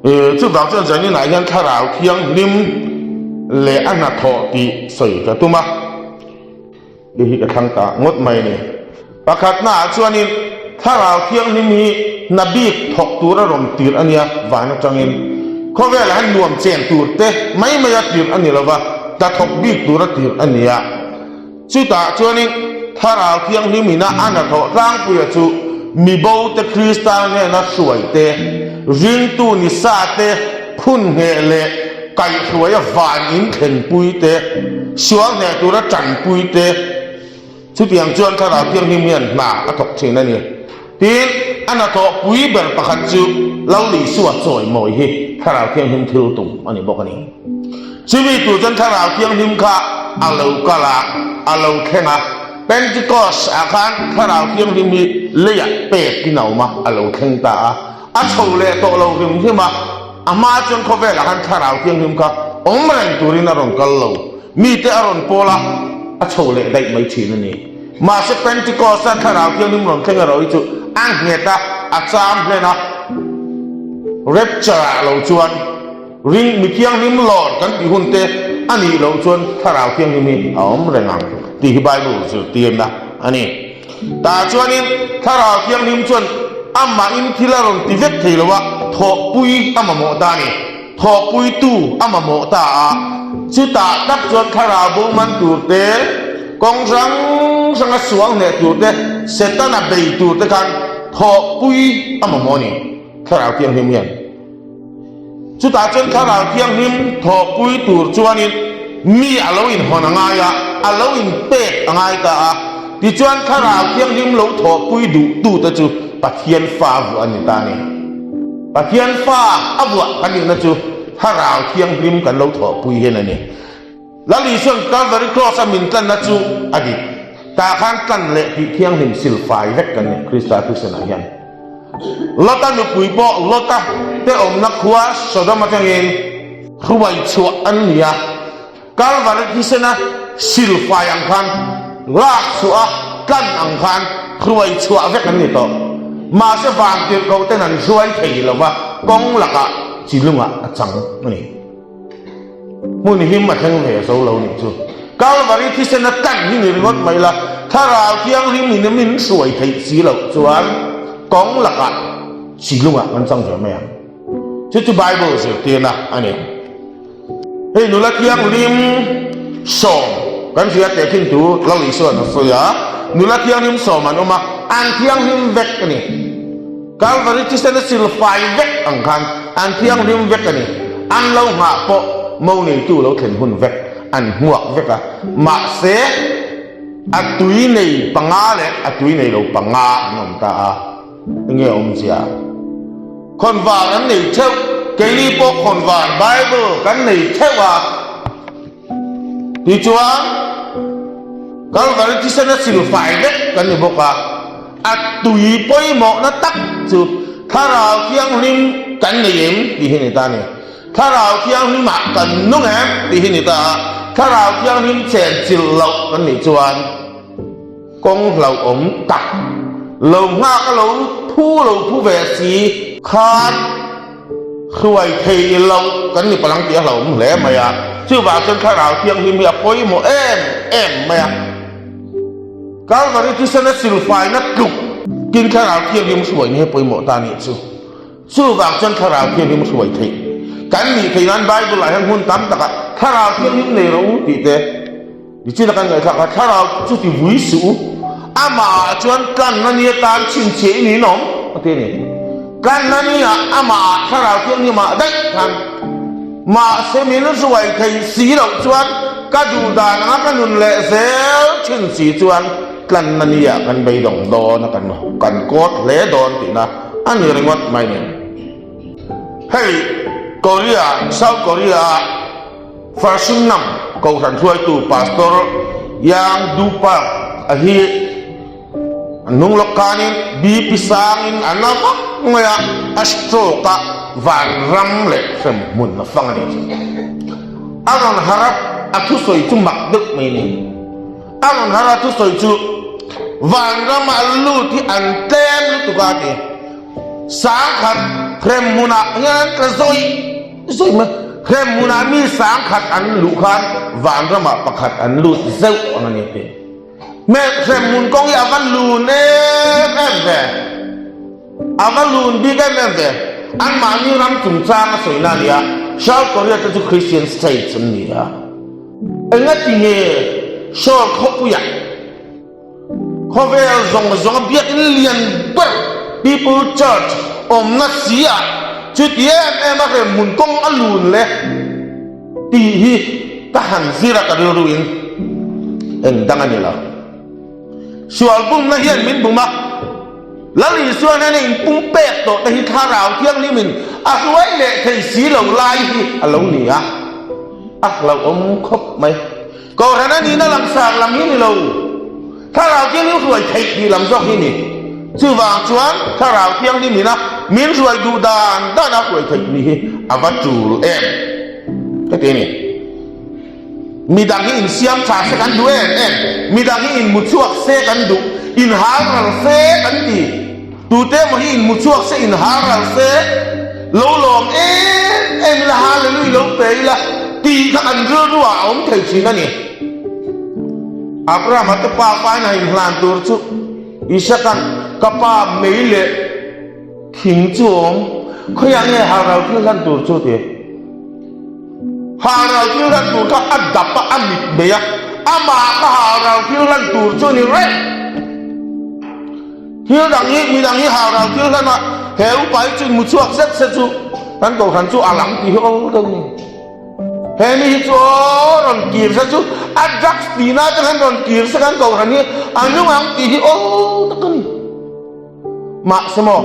Chuvang chuan zaninah hian Thlarau Thianghlim leh a hnathawh tih sawi ka tum a. Hei hi ka thlang ta ngawt mai a ni. Pakhatnaah chuanin Thlarau Thianghlim hi hna bik thawk tura rawn tirh a nia, van atangin. Khawvelah hian nuam chen tur te mai maia tirh a ni lo va, hna thawk bik tura tirh a ni a. Chutah chuanin Thlarau Thianghlim ina a hnathawh tlangpuia chu mibo te Krista hnena hruai te, ringtu ni sa te phun ngheh leh kaihhruaia van in thlenpui te, sual hneh tura tanpui te, chutiang chuan Thlarau Thianghlim hian hna a thawk thin a ni. Tin, a hnathawh pui ber pakhat chu Lal Isua chawimawi hi Thlarau Thianghlim thil tum a ni bawk a ni. Chumi tur chuan Thlarau Thianghlim kha a lo kal a, a lo thleng a. Pentecost ah khan Thlarau Thianghlim hi leiah pekin a awm a, a lo thleng ta a. A chho leh tawh lo hrim hrim a, a hma chuan khawvelah khan Thlarau Thianghlim kha awm reng turin a rawn kal lo. Mite a rawn pawl a, a chho leh daih mai thin a ni. Mahse Pentecost-a Thlarau Thianghlim rawn thleng erawh hi chu a nghet a, a cham hlen a. Rapture-ah lo chuan ring mi thianghlim lawr kan tih hun te a nih loh chuan Thlarau Thianghlim hi a awm reng ang tih hi Bible zirtirna a ni. Tah chuanin Thlarau Thianghlim chuan amahin thil a rawn ti vek thei lo a, thawhpui a mamawh ta a ni. Thawhpuitu a mamawh ta a, chutah tak chuan thlarau bo man tur te, kawng hrang hranga sual hneh tur te, Setana bei tur te khan thawhpui a mamawh a ni, Thlarau Thianghlim hian. Chutah chuan Thlarau Thianghlim thawhpui tur chuanin mi a lo inhawn a ngai a, a lo inpek a ngai ta a, tichuan Thlarau Thianghlim lo thawhpui duhtute chu Pathian fa vuah a ni ta a ni. Pathian fa a vuah kan nihna chu Thlarau Thianghlim kan lo thawhpui hian a ni. Lal Isuan Calvary Cross a min tlanna chu a dik. Tah khan tlan leh tih thianghlim silfai vek kan ni Krista Kristianah hian. Lota nupui pawh Lota te awmna khua Sodom atangin hruai chhuah an ni a. Kalvari thisena silfai ang khan lak chhuah a tlan ang khan hruai chhuah vek an ni tawh. Mahse vantirhkoh ten an hruai thei lo va, kawng lakah chi lungah a chang a ni. Hmun him a thleng ve zo lo nih chu. Kalvari thisena tlan hi ni ringawt mai la, Thlarau Thianghlim in min hruai theih si loh chuan kawng lakah chi lungah kan chang ve mai ang. Chu chu Bible zirtirna a ni. Hei nula thianghlim sawm kan hria teh thin tu Lal Isuan a sawi a, nula thianghlim sawm an awm a, an thianghlim vek a ni. Kalvari thisen a sil fai vek ang khan an thianghlim vek a ni. An lo nghah pawh mo neitu lo thlen hun vek an hmuak vek a, mahse a tui nei panga leh a tui nei lo panga an awm ta a. Enge awmzia? Khawnvar an nei theuh, keini pawh khawnvar Bible kan nei theuh a. Tichuan, Kalvari thisen a silfai vek kan ni bawk a, a tui pawimawhna tak chu Thlarau Thianghlim kan nei em tih hi ni ta a ni. Thlarau Thianghlimah kan nung em tih hi ni ta a, Thlarau Thianghlim chenchilh loh kan nih chuan, Kawng hlauhawm tak lo nghak a lo phu lo phu ve si khan hruai thei lo kan ni palang tih a hlauhawm hle mai a, chuvang chuan Thlarau Thianghlim hi a pawimawh em em mai a. Kalvari thisen a silfaina tluk tin Thlarau Thianghlim hruaina hi a pawimawh ta a nih chu. Chuvang chuan Thlarau Thianghlim hruai theih kan nih theih nan Bible ah hian hmun tam takah Thlarau Thianghlim nei rawh u tih te Nichina kan ngaihthlak kha Thlarau chu ti vui suh u, amah ah chuan tlanna ni atan chhinchhiah i niin awm a ti a ni. Tlanna ni ah amah ah Thlarau Thianghlim ah daih khan mahse min hruai thei si loh chuan ka duh dan anga ka nun leh zel thin si chuan tlanna ni ah kan beidawng dawn a kan kawt hle dawn tihna A ni ringawt mai ni. Hei Korea, South Korea a Farsingnam Kohhran hruaitu Pastor Yang Du Park a hi an hnung lawk khanin BP sangin a na vak mai a, a stroke a vanram leh hremhmun a fang a ni chu. A rawn harh a, a thusawi chu mak deuh mai ni. A rawn har a thusawi chu vanrama lut hi an tlem lutuk a ti. Sangkhat. Hremhmunah hian an tla zawih zawih mai. Hremhmunah mi sangkhat an luh khan vanramah pakhat an lut zeuh ang a ni a ti. Hremhmun kawng hi a va lun em em ve. A va lun bik em em ve. Anmahni ram chungchang a sawina a ni a, South Korea te chu Christian states an ni a. Engati nge Seoul khawpuiah khawvel zawng zawnga biakinn lian ber People Church awmna si ah chuti em em a hremhmun kawng a lun le tih hi ka han zir a ka rilru in eng dang a ni lo. Sual bumna hian min bum a, Lal Isua hnena inpum pek tawh te hi Thlarau Thianghlimin a hruai leh thei si lo lai hi a lo ni a, a hlauhawm khawp mai. Kohhran a nihna langsar lam hi ni lo, Thlarau Thianghlim hruai theih tih lam zawk hi ni. Chuvang chuan Thlarau Thianghlimin a min hruai duh dan dan a hruai theih ni hi a va tul em ka ti a ni. Midang hi insiam tha se kan duh em em, midang hi inmu chhuak se kan duh, inhal ral se kan ti. Tute emaw hi inmu chhuak se, inhal ral se, lo lawm em em ila, hallelujah lo pe ila tih kha kan rilru ah a awm thei thin a ni. Abrahama te pa pain a inhlan tur chu Isaka'n ka pa mei leh thing chu a awm, khawiah nge hal ral thil hlan tur chu ti. Halral thil hlan tur kha a dap a, a mit mai a, amah kha halral thil hlan tur chu a ni reng. Thil dang hi, mi dang hi halral thil hlan a, he upa hi chu inmu chhuak zet se chu kan kohhran chu a lang tih hi awl deuh a ni. He mi hi chu aw rawn kir se chu a drugs tihna te khan rawn kir se kan kohhran hi a nung ang tih hi awl tak a ni. Mahse maw,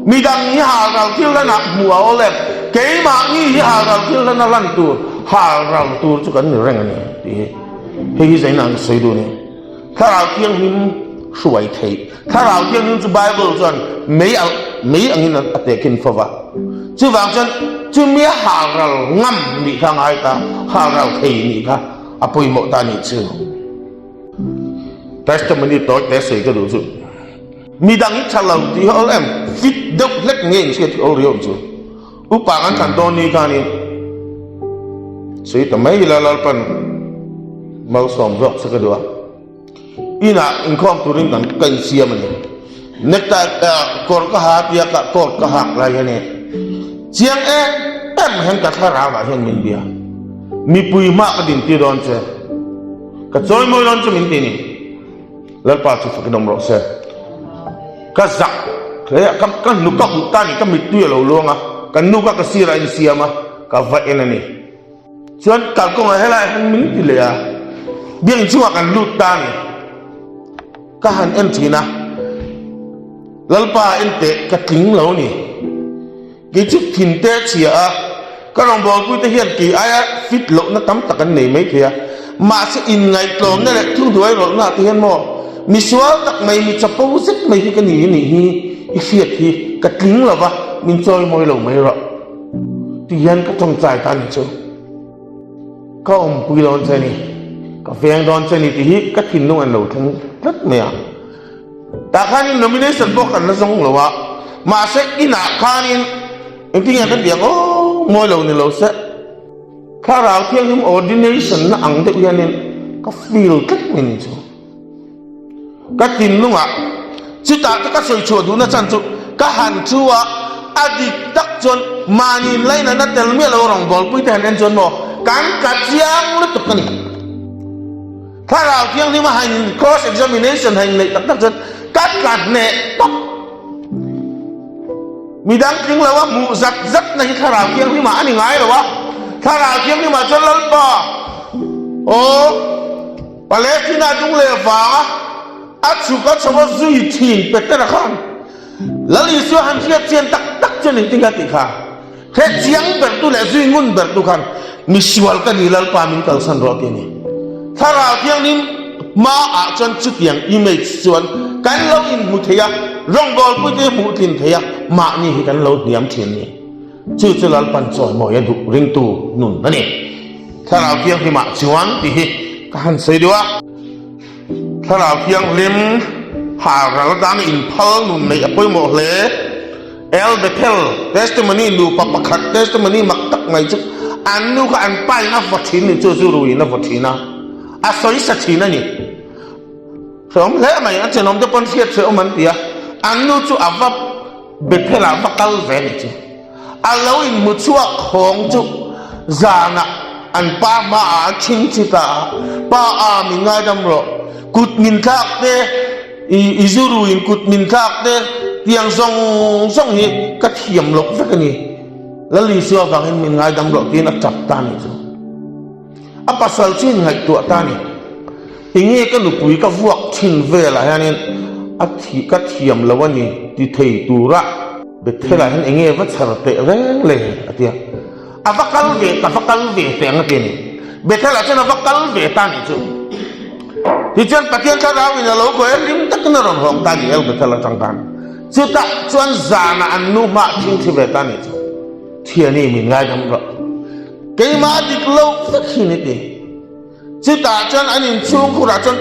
midang hi halral thil hlanah hmuh a awl em? Keimahni hi halral thil hlana lan tur, halral tur chu kan ni reng a ni tih hi. Hei hi zaina an sawi duh a ni. Thlarau Thianghlim hruai theih. Thlarau Thianghlim chu Bible chuan mei ang mei angin a tehkhin fo va. Chuvang chuan chumi a halral ngam nih kha a ngai ta, halral thei nih kha a pawimawh ta nih chu. Testimony tawi te sawi ka duh chu. Midang hi tha lo tih hi awl em? Fit deuh hlek nge in hriat hi awl riau ang chu. Upa kan thlan dawn ni khanin sawi ta mai ila Lalpan malsawm zawk se ka duh a. Inah inkhawm turin kan ka insiam a ni. Necktie kawr ka ha tia ka coat ka hak lai hian e chiang em em hian ka thlarau ah hian min bia. Mipui hma ka dintir dawn che. Ka chawimawi dawn chu min ti ni. Lalpa chu fakin awm rawh se. Ka zak hle a, ka ka hnuk ka huh ta ni, ka mittui a lo luang a, ka nuk a ka sirah a insiam a, ka va en a ni. Chuan kalkawngah helaiah hian min ti leh a, biakinn chungah kan lut ta a ni. Ka han en thin a, Lalpa en teh ka tling lo ni. Kei chu thin te chhia a, ka rawngbawlpuite hian kei aia fit lohna tam tak an nei mai thei a. Mahse inngaihtlawmna leh thuhnuai rawlhna ah te hian maw misual tak mai, mi chapo zet mai hi ka ni anih hi i hriat hi ka tling lo va, min chawimawi lo mai rawh ti hian ka tawngtai ta ni chu. Ka awmpui dawn che ni, ka veng dawn che ni tih hi ka thinlung an lo thleng tlat mai a. Tah khanin nomination pawh kan la zawng lo a, mahse inah khanin engtin nge kan tih ang aw, mawi lo ni lo se. Thlarau Thianghlim ordination na ang deuh hianin ka feel tlat mai ni chu. Ka thinlungah chutah te ka sawi chhuah duhna chan chu ka han thu a, a dik tak chuan mahni inlainatna tel miah lo rawngbawlpui te han en chuan maw kan tla chiang lutuk a ni. Thlarau Thianghlim a hain cross examination hain neih tak tak chuan ka tla hneh tawp. Midang tling lo a hmuh zat zat na hi Thlarau Thianghlim ah a ni ngai lo a. Thlarau Thianghlim ah chuan Lalpa aw Palestina dung leh vanga a chhuk a chho a zui thin Petera khan Lal Isua han hriat chian tak tak chuan engtin nge a tih kha? He chiang bertu leh zui ngun bertu khan misual ka ni Lalpa min kalsan rawh ti a ni. Thlarau Thianghlim hmaah chuan chutiang image chuan kan lo inhmu thei a, rawngbawlpuite hi hmuh tlin thei a, mahni hi kan lo hniam thin a ni. Chu chu Lalpan chawimawi a duh ringtu nun a ni. Thlarau Thianghlimah chuan tih hi ka han sawi duh a. Thlarau Thianghlim halral atana inphal nun neih a pawimawh hle. El Bethel testimony nupa pakhat testimony mak tak mai chu an nu kha an pa in a vaw thin ni chu zu ruiin a vaw thin a, a sawisa thin a ni. Hreawm hle mai, a thenawm te pawn hriat hreawm an ti a, an nu chu a va Bethel ah va kal ve ni chu. A lo inhmu chhuak hawng chu zanah an pa hmaah a chhingchhi ta a, Pa a, min ngaidam rawh, kut min thlak te, i zu ruin kut min thlak te, tiang zawng zawng hi ka thiam loh vek a ni, Lal Isua vangin min ngaidam rawh tiin a tap ta a nih chu. A pasal chu inngaihtuah ta a ni. Enge ka nupui ka vuak thin velah hianin a thi ka thiam lo a ni ti thei tura Bethel-ah hian enge va chhar teh reng le a ti a. A va kal ve ka va kal ve teh ang a ti a ni. Bethel-ah chuan a va kal ve ta a nih chu. Tichuan Pathian thlarau in a lo kawih a hlim takin a rawn hawng ta a ni El Bethel atang khan. Chutah chuan zanah an nu hmah thingthi ve ta a nih chu. Thiani min ngaidam rawh. Keimah a dik loh vek hi ni ti. Chutah chuan an inchhungkhurah chuan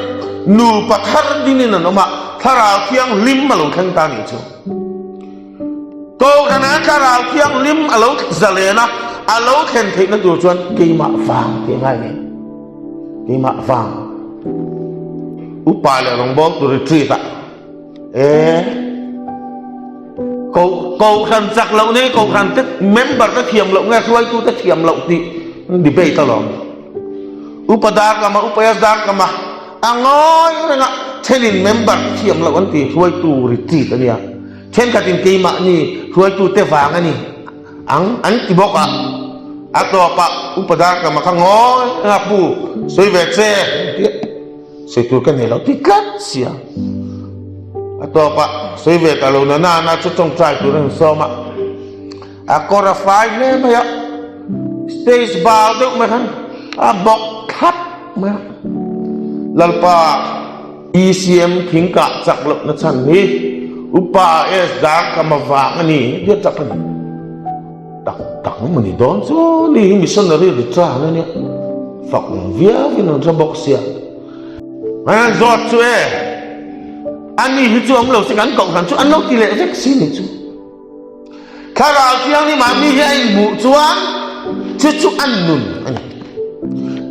nupa thar dingin an awm a, Thlarau Thianghlim a lo thleng ta nih chu. Kohhranah Thlarau Thianghlim a lo zalen a, a lo thlen theihna tur chuan keimah vang tih a ngai nei. Keimah vang. Upa leh rawngbawltu retreat ah E ko kohhran chak loh nei kohhran te member te thiam loh nge hruaitu te thiam loh tih debate alawm. Upa dar kama upa ya dar kama a ngawi reng a thenin member te thiam loh an ti hruaitu retreat ania. Thenkhatin keimahni hruaitu te vang a ni ang an ti bawk a. A tawpah upa dar kama kha ngawi reng a pu sawi ve che tih. Sawi tur ka nei lo ti tlat sia. A tawp a, sawi ve ta lo na na na chu tawngtai tur a insawm a. A kawr a fai hle mai a, stage bal deuh mai khan a bawk thlap mai a. Lalpa ECM thing kah chak loh na chhan hi Upa S Darkama vang a ni tia chak a ni. Tak tak maw ni dawn chu ni hi missionary return a nia fak awm viau in an hre bawk sia an zawt chu e ani hi chu awm lo se kan kohhran chu an lo ti leh vek si ni chu thlarau thianghlim ah mi hi a inhmuh chuan chu chu an nun a ni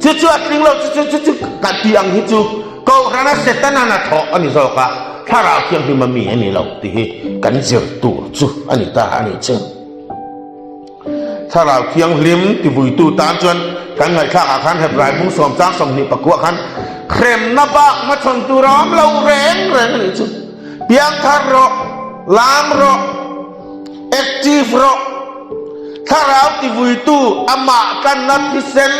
chu chu a tling lo chu chu chu chu ka tih ang hi chu kohhrana setana hnathawh a ni zawk a thlarau thianghlim a mi a ni lo tih hi kan zir tur chu a ni ta a ni chu. Thlarau Thianghlim tivuitu tan chuan kan ngaihthlak ah khan Hebrai bung sawm chang 24 khan hremna bak hmachhawn tur a awm lo reng reng a nih chu. Piangthar rawh, lam rawh, active rawh, Thlarau tivuitu amah tlanna thisen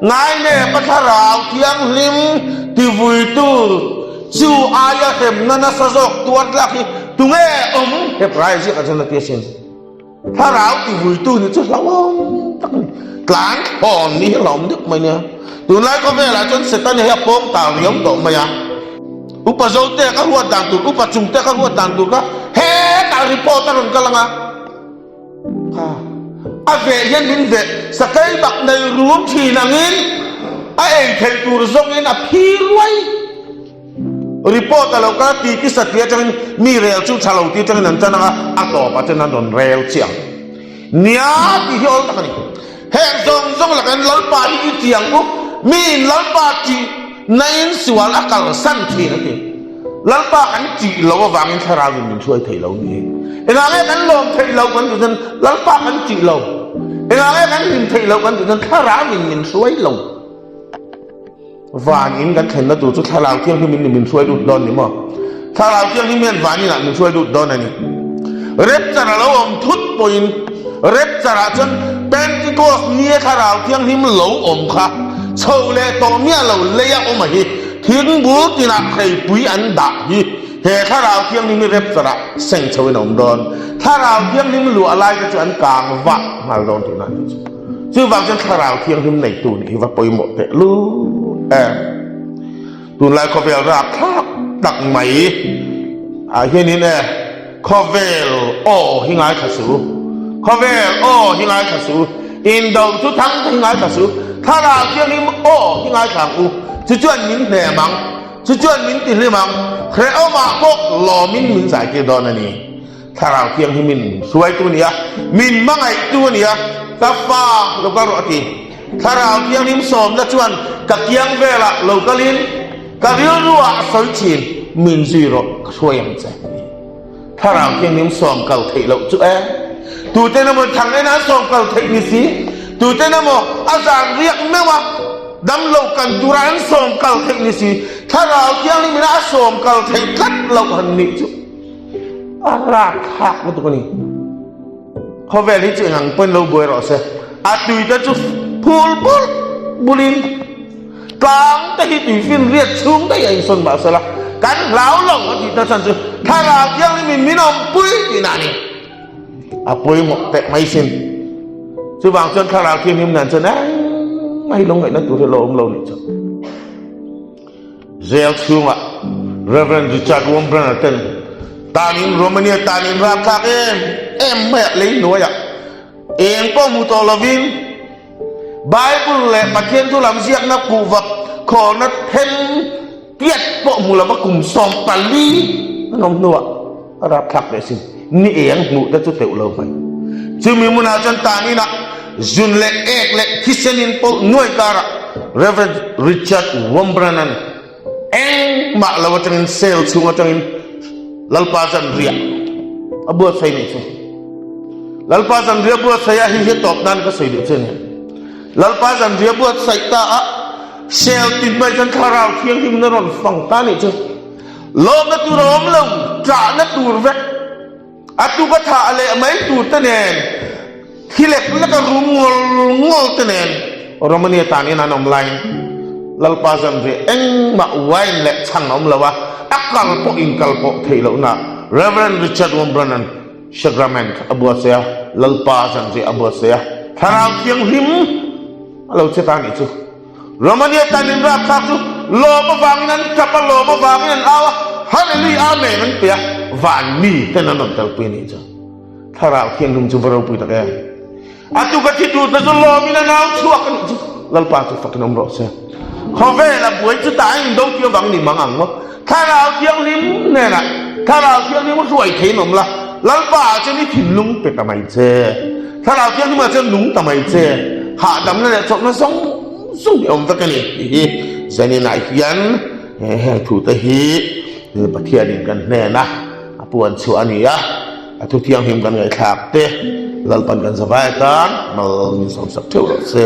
ngainep a Thlarau Thianghlim tivuitu chu aia hremna nasa zawk tuar tlak hi tunge awm Hebrai ziakah chuan a ti asin. Thlarau tivuitu nih chu hlauhawm tak a ni. Tlan thlawn ni hi hlauhawm deuh mai nia. Tunlai khawvelah chuan Satan hi a pawng ta riau tawh mai a. Upa Zote ka huat dan tur, Upa Chungte ka huat dan tur kha hetah report a rawn kal ang a. Kha a veh hian min veh sakei bak nei rum thin angin a ei theih tur zawngin a phi ruai. Report a lo kal a ti ti satliah atangin mi rel chu tha lo ti atangin an tan ang a, a tawpah chuan an rawn rel chiah ang. Nia tih hi awl tak a ni. Heng zawng zawng lakin Lalpa hi i ti ang u, miin Lalpa tih nain sual a kalsan thin a ti. Lalpa kan tih lo avangin thlarauin min hruai thei lo ni. Engah nge kan lawm theih lo kan tih chuan Lalpa kan tih lo. Engah nge kan hlim theih lo kan tih chuan thlarauin min hruai lo. Van in kan thlenna tur chu Thlarau Thianghlim in min hruai lut dawn ni maw? Thlarau Thianghlim hian van inah min hruai lut dawn a ni. Rapture a lo awm thut pawhin Rapture ah chuan Pentecost nia Thlarau Thianghlim lo awm kha chho leh tawh miah lo lei a awm a hi thingbul tinah hreipui an dah hi he Thlarau Thianghlim hi Rapture ah seng chho in a awm dawn. Thlarau Thianghlim luah lai te chu an kang vah nghal dawn tihna a nih chu. Chuvang chuan Thlarau Thianghlim neitu nih hi va pawimawh teh lut em. Tunlai khawvel rapthlak tak mai ah hianin e khawvel aw hi ngaithla su, khawvel aw hi ngaithla su, indo chu thang te hi ngaithla su, Thlarau Thianghlim aw hi ngaithla ang u, chu chuan min hnem ang, chu chuan min tihlim ang, hrehawmah pawh lawmin min zaitir dawn a ni. Thlarau Thianghlim min hruaitu a ni a, min hmangaihtu a ni a, ka fa lo kal rawh a ti. Thlarau Thianghlim sawmna chuan ka kiang velah lo kalin ka rilruah a sawi thin, min zui rawh, ka hruai ang che. Thlarau Thianghlim sawm kal theih loh chu e. Tuten emaw thang ena an sawm kal theih ni si, tuten emaw a zan riak meuh a damlo kan tura an sawm kal theih ni si, Thlarau Thianghlim ina a sawm kal theih tlat loh han nih chu a rakthlak lutuk a ni. Khawvel hi chu eng ang pawhin lo buai rawh se, a tuite chu phul bulh bulhin tlang te hi tuifin riat chhung daih a insawn mah sela, kan hlau lo a tih ta chhan chu Thlarau Thianghlimin min awmpui tihna a ni. A pawimawh teh mai sin. Chuvang chuan Thlarau Thianghlim nen chuan engmah hi lo ngaihna tur hi a lo awm lo nih chu. Jail chhungah Rev. Richard Wurmbrand-a ten tanin Romania tanin rapthlak em em maiah lei hnuaiah eng pawh hmu tawh lovin Bible leh Pathian thu lam ziakna kuhva khawlna then tiat pawh hmu lova kum 14 an awm hnuah a rapthlak leh sin. Ni eng hmuh te chu teuh lo mai. Chumi hmunah chuan taninah zun leh ek leh thisen in pawlh nuai karah Rev. Richard Wurmbrand-a'n engmah lo atangin cell chhung atangin Lalpa zanriah a buatsaih nih chu. Lalpa zanriah buatsaih a hei hi tawp nan ka sawi duh che nia. Lalpa zanriah buatsaih ta a cell tin mai chuan thlarau thianghlim na rawn fang ta nih chu. Lawmna tur a awm lo, ṭahna tur vek. A tuk a thah leh mai tur te nen, thi lek lek a rum ngawl ngawl te nen Romania tanin an awm laiin Lalpa zanriah engmah wine leh chhang a awm lo a, a kal pawh inkal pawh theih lohna Rev. Richard Wurmbrand-a'n Sacrament a buatsaih a, Lalpa zanriah a buatsaih a, Thlarau Thianghlim a lo che ta a nih chu. Romania tan in rapthlak chu lawm avangin an tap a, lawm avangin an au a, Hallelujah Amen an ti a, van mi ten an rawn kalpui a nih chu. Thlarau Thianghlim chu va ropui tak em. A tuka thi tur te chu lawmin an au chhuak a nih chu. Lalpa chu fakin awm rawh se. Khawvel a buai chu tah a indo tih avang ni mang ang maw. Thlarau Thianghlim hnenah Thlarau Thianghlim hruai theiin awm la, Lalpa ah chuan i thinlung pe ta mai che. Thlarau Thianghlim ah chuan nung ta mai che. Hahdamna leh chawlhna zawng zawng hi awm vek a ni tih hi zaninah hian heng thute hi Pathianin kan hnena a puan chhuah a ni a, a thu thianghlim kan ngaihthlak te Lalpan kan zavai atan mal min sawmsak theuh rawh se.